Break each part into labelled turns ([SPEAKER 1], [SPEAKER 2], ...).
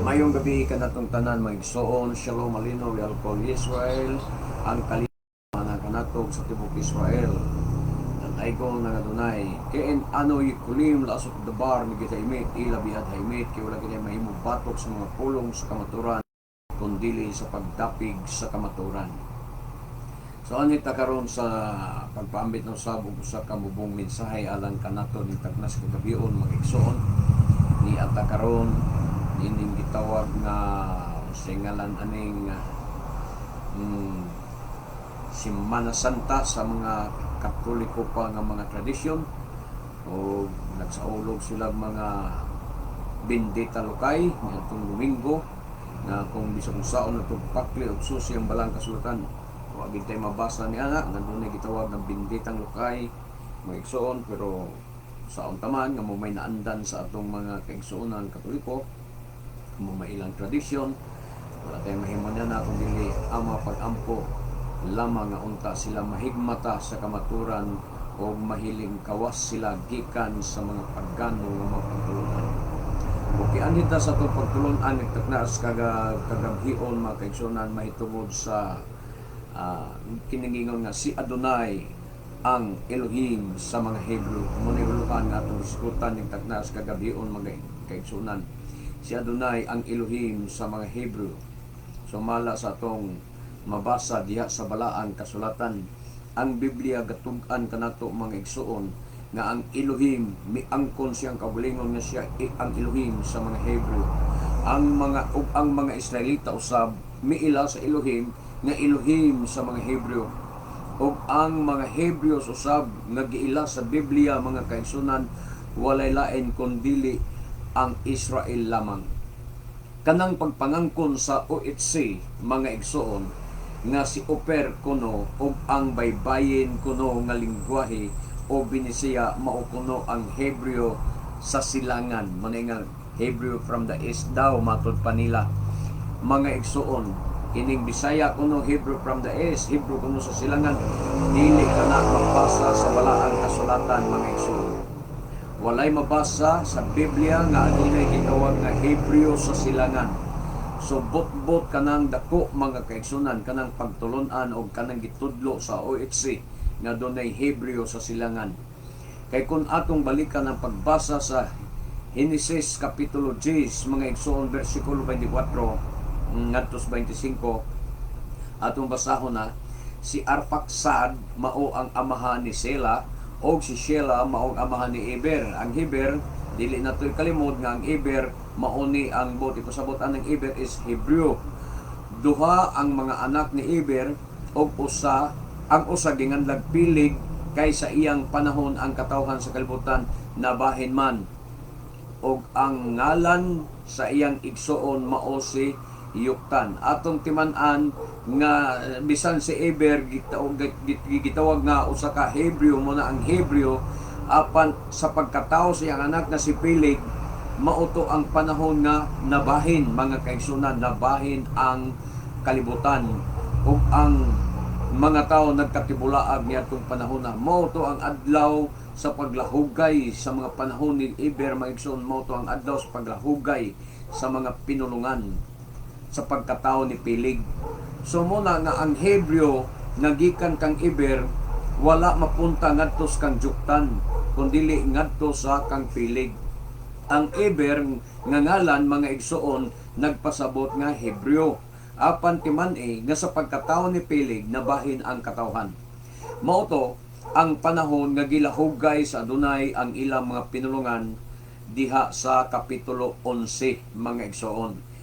[SPEAKER 1] Maayong gabii kanatong tanan, mga igsoon. Shalom aleinu ve'al kol Israel, ang kalinaw kanatog sa tibok Israel. Nanaygon ng Adonai. כי אין אנו יכולים לעשות דבר נגד האמת, אלא ביד האמת, kay wala kita mahimo batok sa mga pulong sa kamaturan, kundili sa pagdapig sa kamaturan. So anhi ta karon sa pagpaambit ng sabog sa kamubong mensahe alang kanato ning tagnas kagabion, mga igsoon. Ni ata karon ining gitawag nga singalan aning Semana Santa sa mga Katoliko pa nga mga tradisyon o nagsaulog sila mga bendita lukay ngadtong Domingo nga kung bisag unsaon na itong pakli og susi ang balang kasulatan, wa gid tay mabasa ni ana nga dunay gitawag nga benditang lukay, mga igsoon. Pero saon taman nga mo may naandan sa atong mga kaigsuonan Katoliko, mo may ilang tradisyon, wala tayong mahimo niya na kung dili ang mga pag-ampo lamang nga unta sila mahigmata sa kamaturan o mahiling kawas sila gikan sa mga pagano nga mga pagtulunan. Okay, anhi ta sa atong pagtulunan nagtaknas kagabhion, mga kaigsuonan, mahitungod sa kiningingon nga si Adonai ang Elohim sa mga Hebrew. Mao na uluhan nga atong hisgutan ning taknas kagabhion, mga kaigsuonan. Si Adonai ang Elohim sa mga Hebrew. Sumala sa atong mabasa diha sa balaang kasulatan, ang Biblia gatug-an kanato, mga igsuon, nga ang Elohim miangkon siyang kaugalingon nga siya ang Elohim sa mga Hebrew. Ang mga ug ang mga Israelita usab miila sa Elohim nga Elohim sa mga Hebreo. Ug ang mga Hebreos usab nga giila sa Biblia, mga kaigsunan, walay lain kundili ang Israel lamang. Kanang pagpangangkon sa OHC, mga igsoon, nga si Oper kuno ug ang baybayin kuno nga lingwahe o Binisaya mao kuno ang Hebreo sa silangan, mao nga Hebrew from the East daw matud pa nila, mga igsoon. Kining Bisaya kuno Hebrew from the East, Hebrew kuno sa silangan, dili kana mabasa sa balaang kasulatan, mga igsoon. Walay mabasa sa Biblia nga adunay gitawag nga Hebreo sa silangan. So bot-bot kanang dako, mga kaigsunan, kanang pagtulunan og kanang gitudlo sa OHC nga dunay Hebreo sa silangan. Kay kung atong balikan ang pagbasa sa Genesis kapitulo 10, mga igsoon, bersikulo 24 ngadto sa 25, atong basahon na: si Arpaxad mao ang amahan ni Sela og si Shela mao ang amahan ni Eber. Ang Heber, dili na to'y kalimod nga ang Eber mao ni ang buot ipasabot ang Eber is Hebreo. Duha ang mga anak ni Eber og usa ang usa ginganlag Pilig kay sa iyang panahon ang katawhan sa kalibutan nabahin man, og ang ngalan sa iyang igsuon mao si Yuktan. Atong timan-an nga bisan si Eber gitawag nga usa ka Hebreo, mo na ang Hebreo, apan sa pagkatawo sa iyang anak na si Pilig, mao to ang panahon nga nabahin, mga kaigsunan, nabahin ang kalibutan ug ang mga tao nagkatibulaag niadtong panahon na. Mao to ang adlaw sa paglahugay sa mga panahon ni Eber, mga igsoon, mao to ang adlaw sa paglahugay sa mga pinulungan sa pagkatao ni Pilig. So mo na nga ang Hebreo nga gikan kang Eber wala mapunta ngadto sa kang Juktan kundili ngadto sa kang Pilig. Ang Eber nga ngalan, mga igsoon, nagpasabot nga Hebreo. Apan timan-i nga sa pagkatao ni Pilig nabahin ang katawhan. Mao to ang panahon nga gilahugay sa Adonai ang ilang mga pinulungan diha sa kapitulo 11, mga igsoon.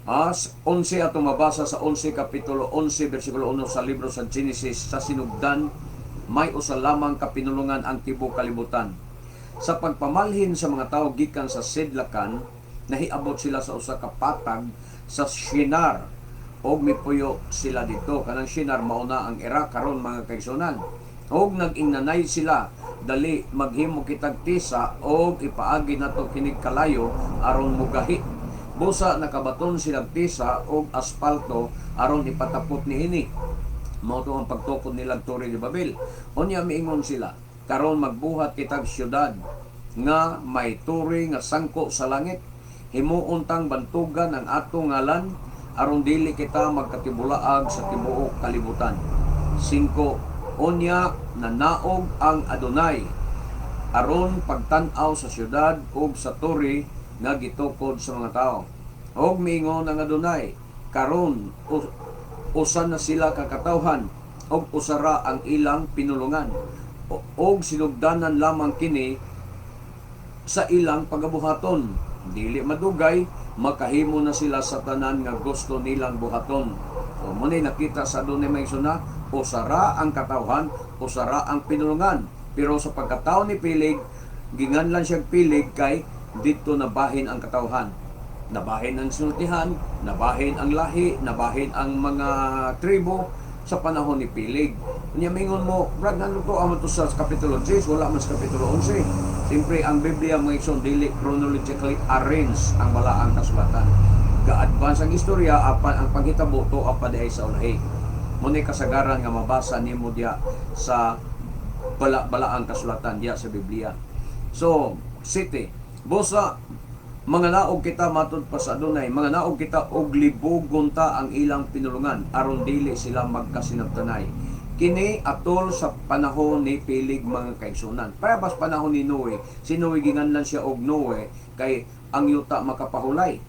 [SPEAKER 1] As 11, atong mabasa sa 11, kapitulo 11 bersikulo 1 sa libro sa Genesis: sa sinugdan may usa lamang ka pinulungan ang tibuok kalibutan. Sa pagpamalhin sa mga tao gikan sa Sidlakan, nahiabot sila sa usa ka patag sa Shinar og mipuyo sila dito. Kanang Shinar mao na ang Iraq karon, mga kaigsunan. Og nag-ingnanay sila, "Dali, maghimo kitag tisa og ipaagi nato kinig kalayo aron mugahi." Busa nakabaton silang tisa og aspalto aron ipatapot niini. Mao to ang pagtukod nilang Torre de Babel. Unya miingon sila, "Karon magbuhat kitag syudad nga may tore nga sangko sa langit." Himuon tang bantugan ang ato ngalan aron dili kita magkatibulaag sa tibuok kalibutan. 5. Unya nanaog ang Adonai aron pagtan-aw sa syudad ug sa tore nga gitukod sa mga tao. Og miingon ang Adonai, "Karon usa na sila ka katawhan ug usara ang ilang pinulungan og sinugdanan lamang kini sa ilang pagabuhaton. Dili madugay, makahimo na sila sa tanan nga gusto nilang buhaton." So, mao nakita sa Adonai, mga igsoon, usara ang katawhan, usara ang pinulungan. Pero sa pagkatao ni Pilig, ginganlan siyang Pilig kay dito nabahin ang katawhan. Nabahin ang sinultihan, nabahin ang lahi, nabahin ang mga tribo sa panahon ni Pilig. Unya mingon mo, "Brad, ngano to amo to sa Kapitulo 10, wala man sa Kapitulo 11?" Siyempre, ang Biblia, mga igsoon, dili chronologically arranged ang balaang kasulatan. Ga-advance ang istorya, apan ang panghitabo to pa diay sa ulahi. Mao kasagaran nga mabasa nimo diya sa balaang kasulatan diya sa Biblia. So, 7. Busa, manganaog kita matud pa sa Adonay, manganaog kita og libugon ta ang ilang pinulungan aron dili sila magkasinabtanay. Kini atol sa panahon ni Pilig, mga kaigsunan. Parehas panahon ni Noe, si Noe ginganlan siya og Noe kay ang yuta makapahulay.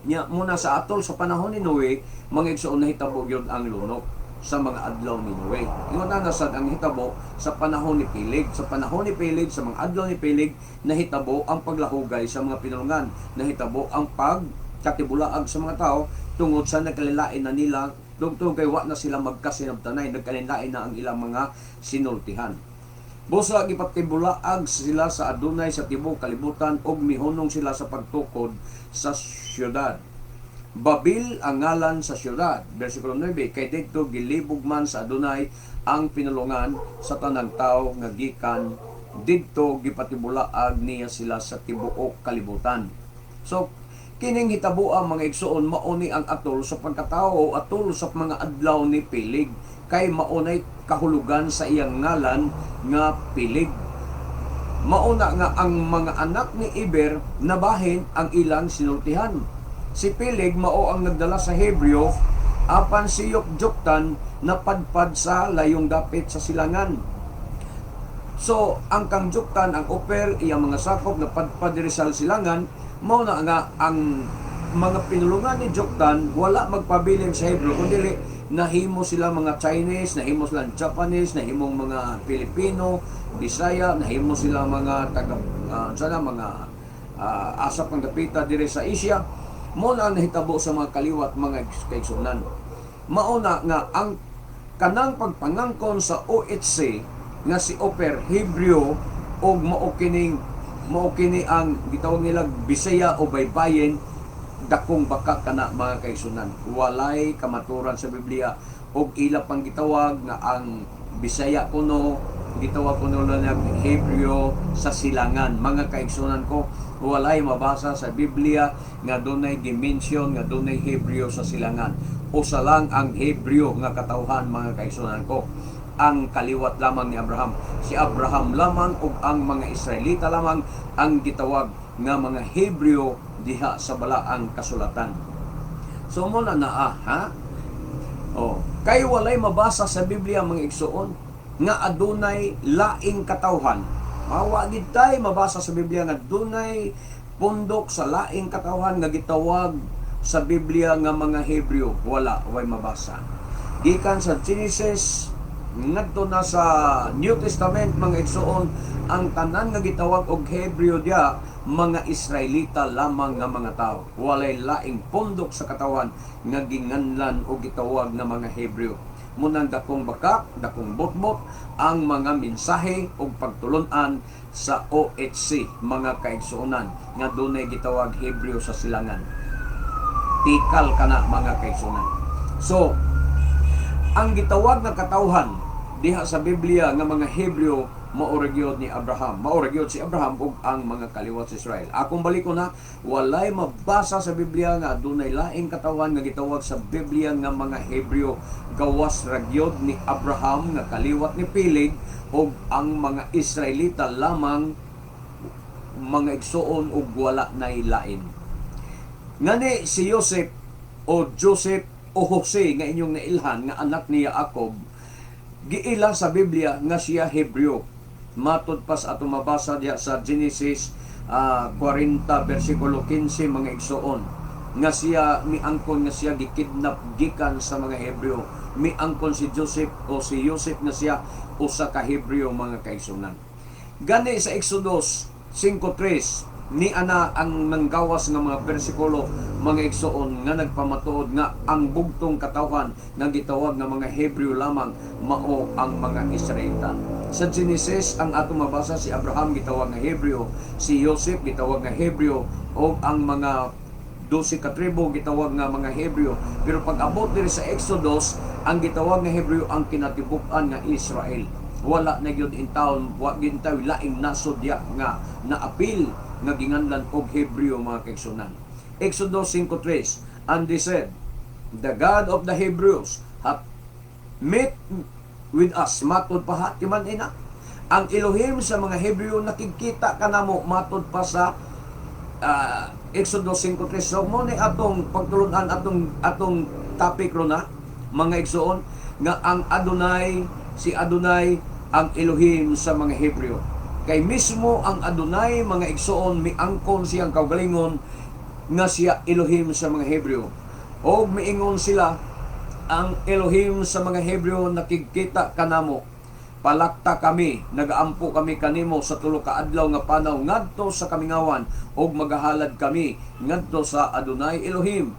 [SPEAKER 1] Nya muna sa atol sa panahon ni Noe, mga igsoon, nahitabo gyud ang lunok sa mga adlaw ni Noe. Ingon na sad ang hitabo sa panahon ni Pilig. Sa panahon ni Pilig, sa mga adlaw ni Pilig, nahitabo ang paglahugay sa mga pinulungan. Nahitabo ang pagkatibulaag sa mga tao tungod sa nagkalilain na nila tungtong kay wa na sila magkasinabtanay, nagkalilain na ang ilang mga sinultihan. Busa gipatibulaag sila sa Adonay sa tibuok kalibutan ug mihunong sila sa pagtukod sa syudad. Babil ang ngalan sa syudad. Versikulo 9, kay didto gilibog man sa Adonay ang pinulungan sa tanang tao nga gikan didto, gipatibulaag niya sila sa tibuok kalibutan. So, kining hitaboa, mga igsoon, mao ni ang atol sa pagkatao o atol sa mga adlaw ni Pilig kay maunay kahulugan sa iyang ngalan nga Pilig. Mauna nga ang mga anak ni Iber, nabahin ang ilang sinultihan. Si Pilig mao ang nagdala sa Hebreo, apan si Joktan napadpad sa layong dapit sa silangan. So, ang kang Joktan, ang Oper, iyang mga sakop napadpad diri sa silangan, mao na nga ang mga pinulungan ni Joktan wala magpabilin sa Hebreo kundi nahimo sila mga Chinese, nahimo sila Japanese, nahimong mga Pilipino, Bisaya, nahimo sila mga taga sana mga asap ng dapita diri sa Asia. Mao na ang nahitabo sa mga kaliwat, mga kaigsunan. Mao na nga ang kanang pagpangangkon sa OHC nga si Oper Hebreo og mao kini ang gitawag nila Bisaya o baybayin, dakong baka kana, mga kaigsunan. Walay kamaturan sa Biblia og ila pang gitawag nga ang Bisaya kuno gitawag kuno na Hebreo sa silangan. Mga kaigsunan ko, walay mabasa sa Biblia nga dunay gi-mention nga dunay Hebreo sa silangan. Usa lang ang Hebreo nga katawhan, mga kaigsunan ko, ang kaliwat lamang ni Abraham. Si Abraham lamang ug ang mga Israelita lamang ang gitawag nga mga Hebreo diha sa balaang kasulatan. So mao na naa, ha? Oh, kay walay mabasa sa Biblia, mga igsuon, nga adunay laing katawhan. Wa gid tay mabasa sa Biblia nga adunay pundok sa laing katawhan nga gitawag sa Biblia nga mga Hebreo. Wala, way mabasa. Gikan sa Genesis ngadto na sa New Testament, mga igsuon, ang tanan nga gitawag og Hebreo diya mga Israelita lamang nga mga tao. Walay laing pundok sa katawan nga ginganlan o gitawag na mga Hebreo. Munang dakong bakak, dakong botbot ang mga mensahe ug pagtulun-an sa OHC, mga kaigsuonan, nga dunay gitawag Hebreo sa silangan. Tikal kana, mga kaigsuonan. So, ang gitawag nga katawhan diha sa Biblia nga mga Hebreo mao ra gyud ni Abraham. Mao ra gyud si Abraham ug ang mga kaliwat sa Israel. Akong balik ko na, walay mabasa sa Biblia nga adunay laing katawan nga gitawag sa Biblia nga mga Hebreo gawas ra gyud ni Abraham nga kaliwat ni Peleg ug ang mga Israelita lamang, mga igsuon, ug wala nay lain. Ngani si Joseph o Joseph o Jose nga inyong nailhan nga anak ni Jacob, giila sa Biblia nga siya Hebreo. Matod pa sa atong mabasa diha sa Genesis 40 versikulo 15, mga igsoon, nga siya miangkon nga siya gikidnap gikan sa mga Hebreo. Miangkon si Joseph o si Joseph nga siya usa ka Hebreo, mga kaigsunan. Gani sa Exodus 5:3 ni ana ang nanggawas nga mga bersikulo, mga igsoon, nga nagpamatuod nga ang bugtong katawhan nga gitawag nga mga Hebreo lamang mao ang mga Israelita. Sa Genesis, ang atong mabasa, si Abraham gitawag nga Hebreo, si Joseph gitawag nga Hebreo, o ang mga 12 ka tribo gitawag nga mga Hebreo. Pero pag abot diri sa Exodus, ang gitawag nga Hebreo ang kinatibuk-an nga Israel. Wala na gyud in town, wa gyud tayo laing nasod diya nga naapil nga ginganlan og Hebreo, mga kaigsunan. Exodus 5:3, "And they said, 'The God of the Hebrews hath met with us.'" Matod pa ha, timan ina. Ang Elohim sa mga Hebreo nakikita kanamo, matod pa sa Exodus 5:3. So mo ni atong pagtulunan, atong topic ron na, mga igsoon, nga ang Adonai, si Adonai ang Elohim sa mga Hebreo. Kay mismo ang Adonai, mga igsoon, miangkon siyang kaugalingon nga siya Elohim sa mga Hebreo. Og miingon sila, "Ang Elohim sa mga Hebreo nakigkita kanamo. Palakta kami, nagaampo kami kanimo sa 3 ka adlaw nga panaw ngadto sa kamingawan ug magahalad kami ngadto sa Adonai Elohim."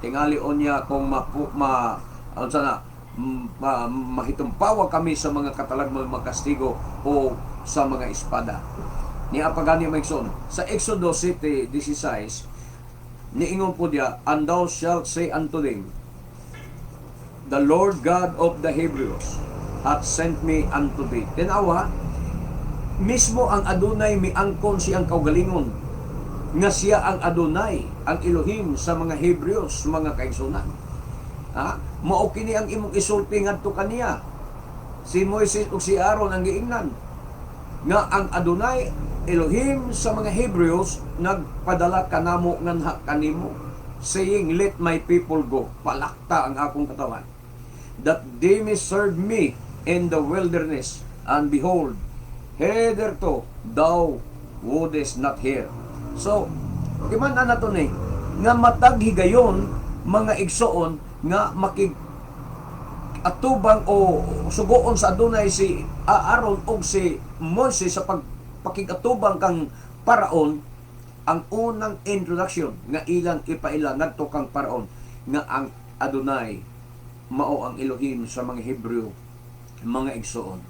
[SPEAKER 1] Tingali unya kung mapu, ma unsa na mahitumpawa kami sa mga katalagman, makastigo o sa mga espada. Niya pa gani, mga igsoon, sa Exodus 7:16, niingon po diya, "And thou shalt say unto them, 'The Lord God of the Hebrews hath sent me unto thee.'" Tinawa, mismo ang Adonai miangkon siyang kaugalingon nga siya ang Adonai, ang Elohim sa mga Hebreos, mga kaigsunan. Ha? Mao kini ang imong isulti ngadto kaniya. Si Moises ug si Aaron ang giingnan nga ang Adonai Elohim sa mga Hebreos nagpadala kanamo nganha kanimo, saying, 'Let my people go,' palakta ang akong katawhan, 'that they may serve me in the wilderness. And behold, hitherto thou wouldest not hear." So timan na nato ni nga matag higayon, mga igsoon, nga makig atubang o sugoon sa Adonai si Aaron og si Moises sa pagpakigatubang kang Paraon, ang unang introduction nga ilang ipaila ngadto kang Paraon nga ang Adonai mao ang Elohim sa mga Hebreo, mga igsoon.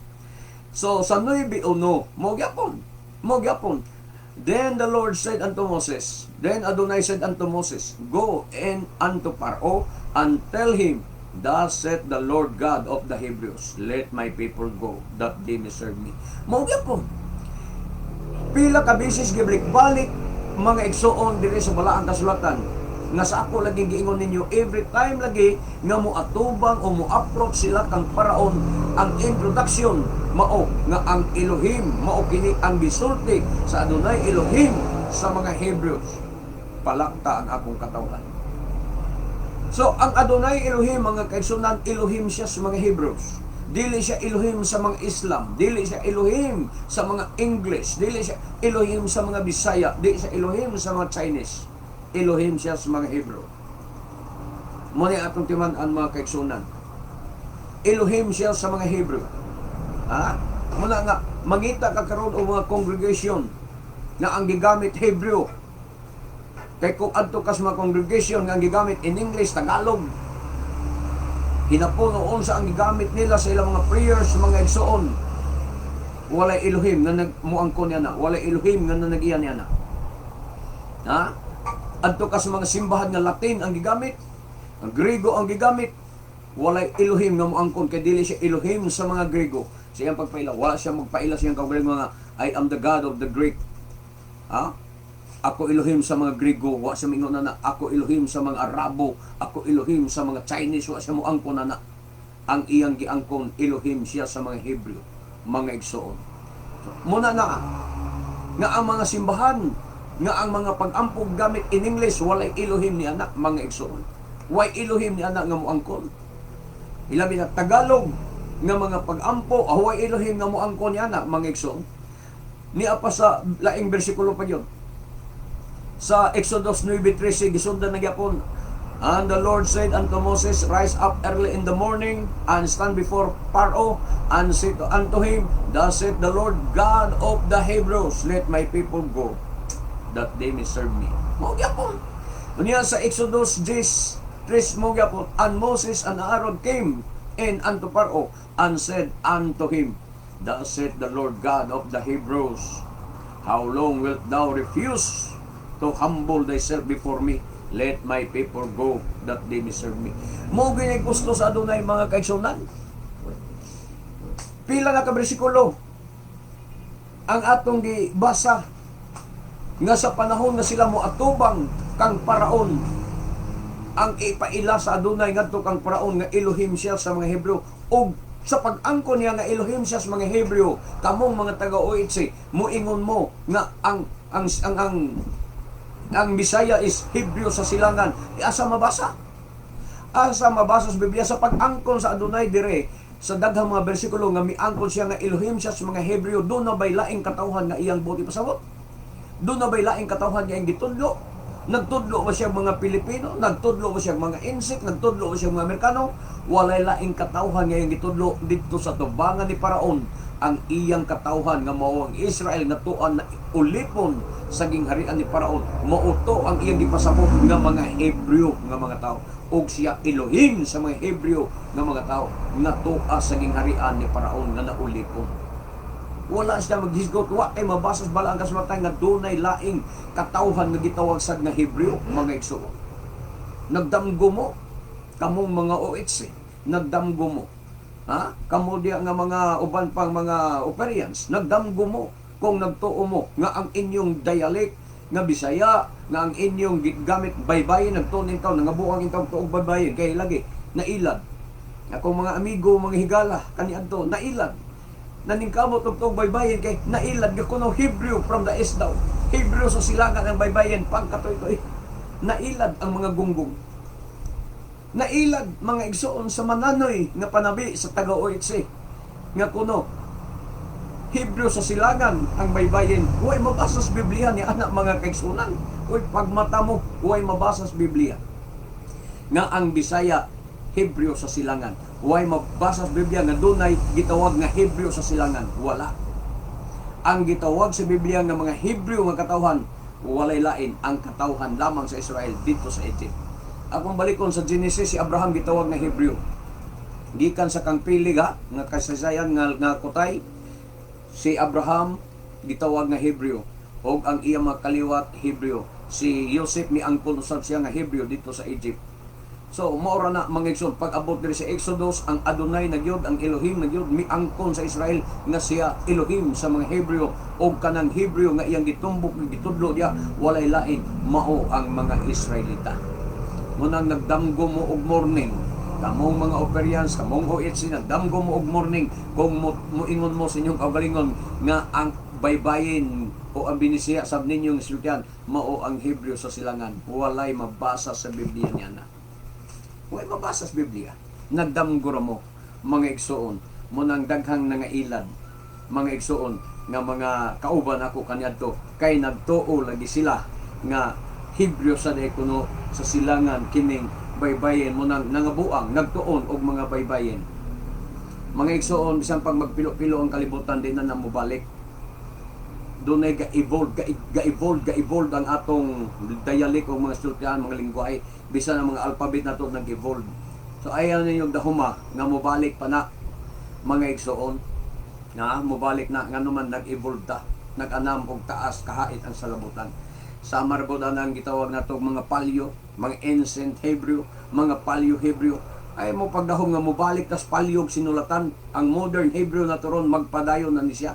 [SPEAKER 1] So sa 9:1, mo gyapon, mo gyapon. "Then the Lord said unto Moses, then Adonai said unto Moses, 'Go in unto Pharaoh and tell him, 'Thus saith the Lord God of the Hebrews, Let my people go, that they may serve me.'" Mao gyapon. Pila ka beses gibalik-balik, mga igsoon, diri sa Balaang Kasulatan nga sa ako lagi giingon ninyo, every time lagi nga mo atubang o mo approach sila kang Paraon, ang introduction mao nga ang Elohim, mao kini ang gisulti sa Adonai Elohim sa mga Hebrews, "Palakta ang akong katawhan." So, ang Adonai Elohim, mga kaigsunan, Elohim siya sa mga Hebrews. Dili siya Elohim sa mga Islam, dili siya Elohim sa mga English, dili siya Elohim sa mga Bisaya, dili siya Elohim sa mga Chinese. Elohim siya sa mga Hebrew. Mo ni atong timan-an, mga kaigsunan. Elohim siya sa mga Hebrew. Ha? Muna nga mangita ka karon og mga congregation nga ang gigamit Hebrew. Kay kung adto ka sa mga congregation nga ang gigamit in English, Tagalog, hinapon o unsa ang gigamit nila sa ilang mga prayers, mga igsoon, walay Elohim nga nagmuangkon niya na, walay Elohim nga nanagiya niya na. Ha? Adto ka sa mga simbahan nga Latin ang gigamit, ang Griego ang gigamit, walay Elohim nga muangkon kay dili siya Elohim sa mga Griego. Sa iyang pagpaila, wala siya magpaila siyang kaugalingon nga "I am the God of the Greek." Ha? "Ako Elohim sa mga Griego," wa siya mingon na, "Ako Elohim sa mga Arabo, ako Elohim sa mga Chinese," wa siya moangkon na na. Ang iyang giangkon, Elohim siya sa mga Hebreo, mga igsoon. So, muna na nga ang mga simbahan Nga ang mga pag-ampo gamit in English, walay Elohim ni ana, mga igsoon. Way Elohim ni ana nga moangkon. Ilabi na Tagalog nga mga pag-ampo, way Elohim nga moangkon ni ana, mga igsoon. Nia pa sa laing bersikulo pa yun. Sa Exodus 9:13, gisundan na gyapon. "And the Lord said unto Moses, 'Rise up early in the morning and stand before Pharaoh and say unto him, Thus saith the Lord God of the Hebrews, Let my people go, that they may serve me.'" Mao gyapon. Unya sa Exodus 10:3, mao gyapon, "And Moses and Aaron came in unto Pharaoh and said unto him, Thus saith the Lord God of the Hebrews, How long wilt thou refuse to humble thyself before me? Let my people go, that they may serve me." Mao gyud gusto sa Adunay, mga kaigsunan. Pila na ka bersikulo ang atong gibasa nga sa panahon nga sila mo atubang kang Paraon, ang ipaila sa Adunay ngadto kang Paraon nga Elohim siya sa mga Hebreo, ug sa pag-angkon niya nga Elohim siya sa mga Hebreo, kamong mga taga OHC, moingon mo nga ang Bisaya is Hebreo sa silangan. E asa mabasa? Asa mabasa sa Biblia sa pag-angkon sa Adunay dire sa daghang mga bersikulo nga miangkon siya nga Elohim siya sa mga Hebreo? Duna bay laing katawhan nga iyang buot ipasabot? Duna bay laing katawhan nga iyang gitudlo? Nagtudlo ba siya mga Pilipino? Nagtudlo ba siya mga Insik? Nagtudlo ba siya mga Amerikano? Walay laing katawhan nga iyang gitudlo didto sa tubangan ni Paraon. Ang iyang katawhan nga mao ang Israel nga tuan na ulipon sa gingharian ni Paraon, mao to ang iyang gipasabot nga mga Hebreo nga mga tao. Og siya Elohim sa mga Hebreo nga mga tao nga tua sa gingharian ni Paraon nga naulipon. Wala siya maghisgot, wa kay mabasa sa Balaang Kasulatan nga dunay laing katawhan nga gitawag sad nga Hebreo, mga igsoon. Nagdamgo mo kamong mga OHC, nagdamgo mo. Ha? Kamo diya nga mga uban pang mga Operians, nagdamgo mo kung nagtuo mo nga ang inyong dialect nga Bisaya, nga ang inyong gamit baybayin, nagtuon intaw, nangabuang intaw tuog baybayin, kay lagi, nailad. Akong mga amigo, mga higala, kaniadto, nailad. Naningkamot og tuog baybayin kay nailad nga kuno Hebrew from the east daw. Hebrew sa silangan ang baybayin pagkatoy-toy. Nailad ang mga gunggong. Nailad, mga igsoon, sa mananoy nga panabi sa taga OHC nga kuno Hebrew sa silangan ang baybayin. Huwag mabasa sa Biblia ni ana, mga kaigsunan. Uy, pagmata mo, huwag mabasa sa Biblia nga ang Bisaya Hebreo sa silangan. Huwag mabasa sa Biblia nga dunay gitawag nga Hebreo sa silangan. Wala. Ang gitawag sa Biblia nga mga Hebreo nga katawhan, walay lain, ang katawhan lamang sa Israel dito sa Egypt. Akong balikon sa Genesis, si Abraham gitawag nga Hebreo. Gikan sa kang pilig ha, nga kasaysayan nga kutay, si Abraham gitawag nga Hebreo og ang iyang mga kaliwat Hebreo. Si Joseph miangkon usab siya nga Hebreo dito sa Egypt. So, mao ra na, mga igsoon, pag abot diri sa Exodus, ang Adonai na gyud, ang Elohim na gyud, miangkon sa Israel nga siya Elohim sa mga Hebreo, og kanang Hebreo nga iyang gitumbok, gitudlo diya, walay lain, mao ang mga Israelita. Munang nagdamgo mo og morning, kamong mga Operians, kamong OHC, nagdamgo mo og morning kung moingon mo sa inyong kaugalingon nga ang baybayin o ang Binisaya sab ninyong sultian mao ang Hebreo sa silangan. Walay mabasa sa Biblia niya na. Walay mabasa sa Biblia. Nagdamgo ra mo, mga igsoon, munang daghang nangailad, mga igsoon, nga mga kauban ako kaniadto kay nagtuo lagi sila nga Hebreo sa kuno sa silangan kining baybayin, mo nang nangabuang nagtuon og mga baybayin. Mga igsoon, bisan pag magpilo-pilo ang kalibutan, di na mobalik. Dunay ga-evolve, ga-evolve, ga-evolve ang atong dialect o mga sultian, mga lingwahe, bisan ang mga alphabet nato nag-evolve. So ayaw ninyo dahuma nga mobalik pa na, mga igsoon. Na mobalik na ngano man nag-evolve ta, nag-anam og taas kahait ang salabutan. Sa maragod ang gitawag nato mga paleo, mga ancient Hebrew, mga paleo Hebrew, ay mo pagdahom nga mobalik tas paleo sinulatan ang modern Hebrew na turon, magpadayon na ni siya,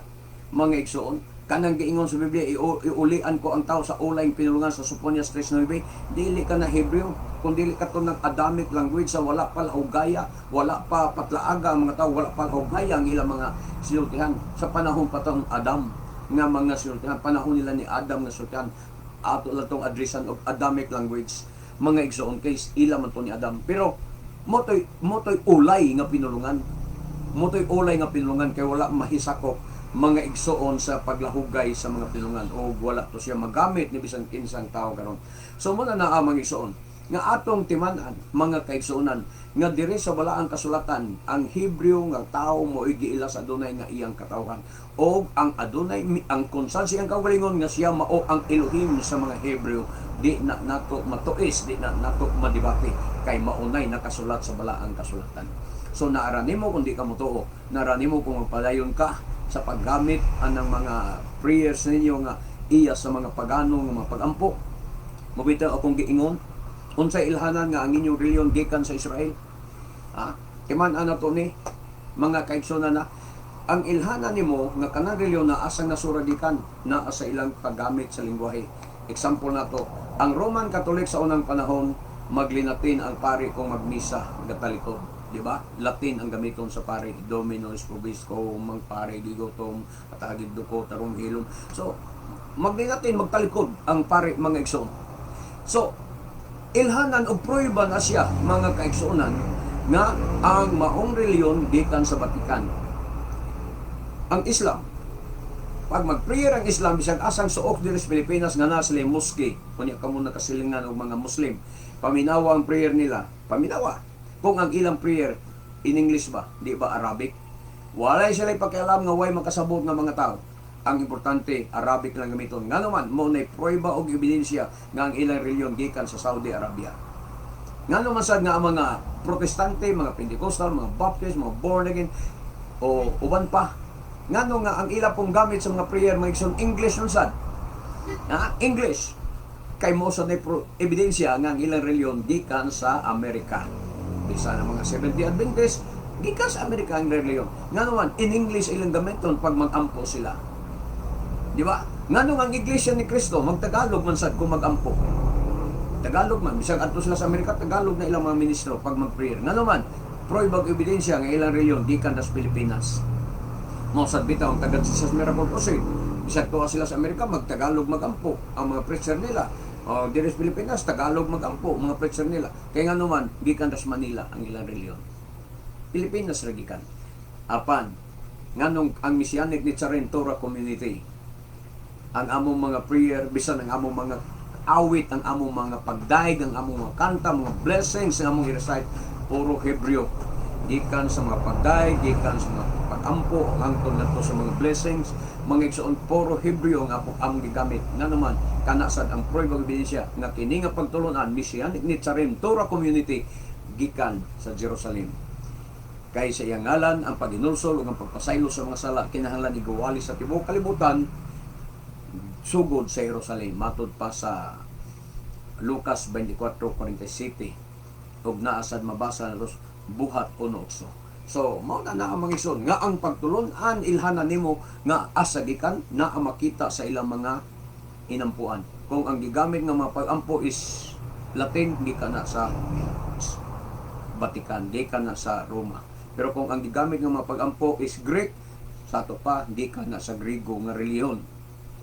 [SPEAKER 1] mga igsoon. Kanang giingon sa Biblia, iulian ko ang tao sa ulayng pinulungan sa Soponias 3.9, dili ka na Hebreo kung dili ka to ng Adamic language sa wala pa lahugaya, wala pa patlaaga ang mga tao, wala pa lahugaya ang ilang mga sinultihan sa panahon pa tong Adam nga mga sinultihan, panahon nila ni Adam nga sinultihan. Ato lang tong addressan og Adamic language, mga igsoon, kay ila man to ni Adam. Pero motoy ulay nga pinulungan. Motoy ulay nga pinulungan kay wala mahisakop, mga igsoon, sa paglahugay sa mga pinulungan o wala to siya magamit ni bisan kinsang tao karon. So mo na naa, mga igsoon, nga atong timan-an, mga kaigsuonan, nga diri sa Balaang Kasulatan ang Hebreo nga tao mo giila sa Adunay nga iyang katawhan og ang Adunay ang konsan siyang kaugalingon nga siya mao ang Elohim sa mga Hebreo. Di na nato matuis, di na nato madebate kay maunay nakasulat sa Balaang Kasulatan. So naara nimo kung di ka motuo, naara nimo kung magpadayon ka sa paggamit anang mga prayers ninyo nga iya sa mga pagano nga mga pagampo. Mabitaw akong giingon, unsay ilhanan nga ang inyong reliyon gikan sa Israel? Ha? Timan ana to ni, mga kaigsunan, na ang ilhanan nimo nga kanang reliyon na asang nasura gikan, naa sa ilang paggamit sa lingwahe. Example na to, ang Roman Catholic sa unang panahon, maglinatin ang pari kung magmisa, gatalikod, di ba? Latin ang gamiton sa pari, Dominus vobiscum, mang pare gigotom, atagid duko tarong hilom. So maglinatin, magtalikod ang pari, mga igsoon. So ilhanan og prueba na siya, mga kaigsuonan, nga ang maong reliyon gikan sa Vatican. Ang Islam, pag mag-prayer ang Islam bisag asang suok diri sa Pilipinas nga naa sila mosque, kunya kamo nakasilingan og mga Muslim, paminawa ang prayer nila, paminawa. Kung ang ilang prayer in English ba, di ba Arabic? Walay sila pakialam nga way makasabot nga mga tao. Ang importante, Arabic lang gamiton. Nga naman, mo na prueba og ebidensya nga ang ilang reliyon gikan sa Saudi Arabia. Nga naman sad nga ang mga Protestante, mga Pentecostal, mga Baptist, mga born again, o uban pa. Ngano nga ang ila pong gamit sa mga prayer, mga igsoon, English nun sad. Ha? English. Kay mo sa ebidensya nga ang ilang reliyon gikan sa Amerika. Bisan ang mga Seventh-day Adventist, gikan sa Amerika ang reliyon. Nga naman, in English ilang gamiton pag mag-ampo sila. Di ba? Ngano ang Iglesia ni Cristo, magtagalog man sad kung mag-ampo. Tagalog man, bisag adto sila sa Amerika, Tagalog na ilang mga ministro pag mag-prayer. Ngano man, prueba og ebidensya nga ilang reliyon gikan sa Pilipinas. Mao sad bitaw ang taga Jesus Miracle Crusade. Bisag tuwa sila sa Amerika, magtagalog magampo ang mga preacher nila. O, diri sa Pilipinas, Tagalog magampo mga preacher nila. Kaya nga naman, gikan sa Manila ang ilang reliyon. Pilipinas ra gikan. Apan, nganong ang Messianic Netzarim Torah Community, ang among mga prayer, bisan ang among mga awit, ang among mga pagdaig, ang among mga kanta, mga blessings, ang among i-recite, puro Hebreo. Gikan sa mga pagdaig, gikan sa mga pagampo, hangtod nato sa mga blessings, mga igsoon, puro Hebreo ang among gigamit. Nga naman, kana sad ang prueba ebidensya nga kini nga pagtulunan, Messianic Netzarim Torah Community, gikan sa Jerusalem. Kay sa iyang ngalan, ang paghinulsol ug ang pagpasaylo sa mga sala kinahanglan igawali sa tibuok kalibutan sugod sa Jerusalem, matud pa sa Lucas 24:47 ug naa sad mabasa na Buhat 1:8. So mao na na ang mga igsoon nga ang pagtulon-an, ilhanan nimo nga asa gikan, naa makita sa ilang mga inampuan. Kung ang gigamit nga mga pagampo is Latin, gikan na sa Vatican, gikan na sa Roma. Pero kung ang gigamit nga mga pagampo is Greek, sa ato pa, gikan na sa Griego nga relihiyon.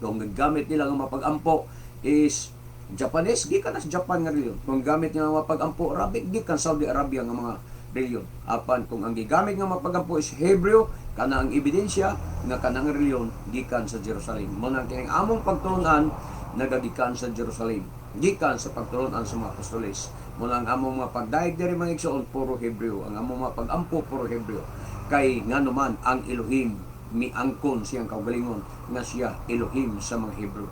[SPEAKER 1] Kung gigamit nila nga mga pagampo is Japanese, gikan na sa Japan nga relihiyon. Kung gamit nga mga pagampo Arabic, gikan Saudi Arabia nga mga relihiyon. Apan kung ang gigamit nga mga pagampo is Hebreo, kana ang ebidensya nga kanang relihiyon gikan sa Jerusalem. Mo nang kining among pagtulunan nagagikan sa Jerusalem. Gikan sa pagtulunan sa mga apostoles. Mo nang among mga pagdaig diri, mga igsoon, puro Hebreo. Ang among mga pagampo, puro Hebreo. Kay ngano man ang Elohim miangkon siyang kaugalingon nga siya Elohim sa mga Hebreo.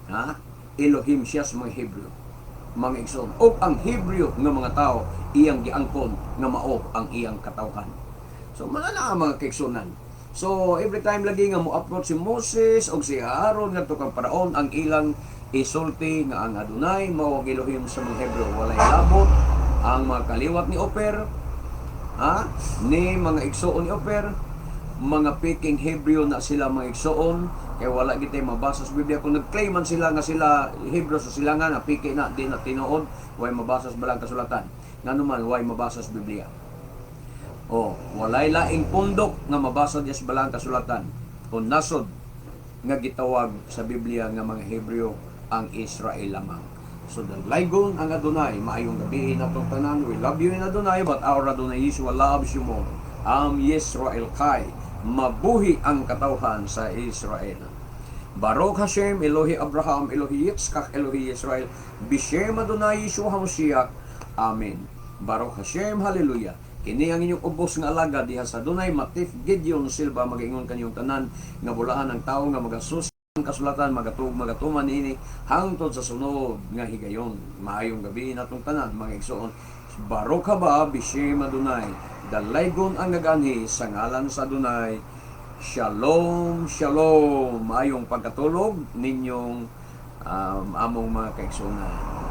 [SPEAKER 1] Ha? Elohim siya sa mga Hebreo, mga igsoon. O ang Hebreo nga mga tao iyang giangkon nga mao ang iyang katawhan. So mga na ang mga kaigsunan. So every time lagi nga mo approach si Moses o si Aaron ngadto kang Paraon, ang ilang isulti nga ang Adonai mao ang Elohim sa mga Hebreo. Walay labot ang mga kaliwat ni Oper, ha? Ni mga igsoon ni Oper, mga peking Hebreo na sila, mga igsoon, kay wala gitay mabasa sa Biblia kung nag-claim man sila nga sila Hebreo sa silangan na peke na, di na tinuod, way mabasa sa Balang Kasulatan. Ngano man way mabasa sa Biblia? Oh, walay laing pundok nga mabasa diya sa Balang Kasulatan kung nasod nga gitawag sa Biblia nga mga Hebreo. ang Israel lamang. So dalaygon ang Adonai, maayong gabi natong tanan. We love you in Adonai, but our Adonai Yeshua loves you more. Am Yisrael Chai, mabuhi ang katawhan sa Israel. Baruch Hashem, Elohi Abraham, Elohi Yitzchak, Elohi Israel, Bishem Adonai Yeshua HaMashiach. Amen. Baruch Hashem, Hallelujah. Kini ang inyong ubos nga alagad diha sa Adonai, Matif Gideon Silva, magaingon kaninyong tanan nga bulaan ang tawo nga magasus ang kasulatan, magatug magatuman niini hangtod sa sunod nga higayon. Maayong gabi natong tanan, mga igsoon. Baruch haba bishem Adonai. Dalaygon ang naganhi sa ngalan sa Adonai. Shalom, shalom. Maayong pagkatulog ninyong among mga kaigsuonan.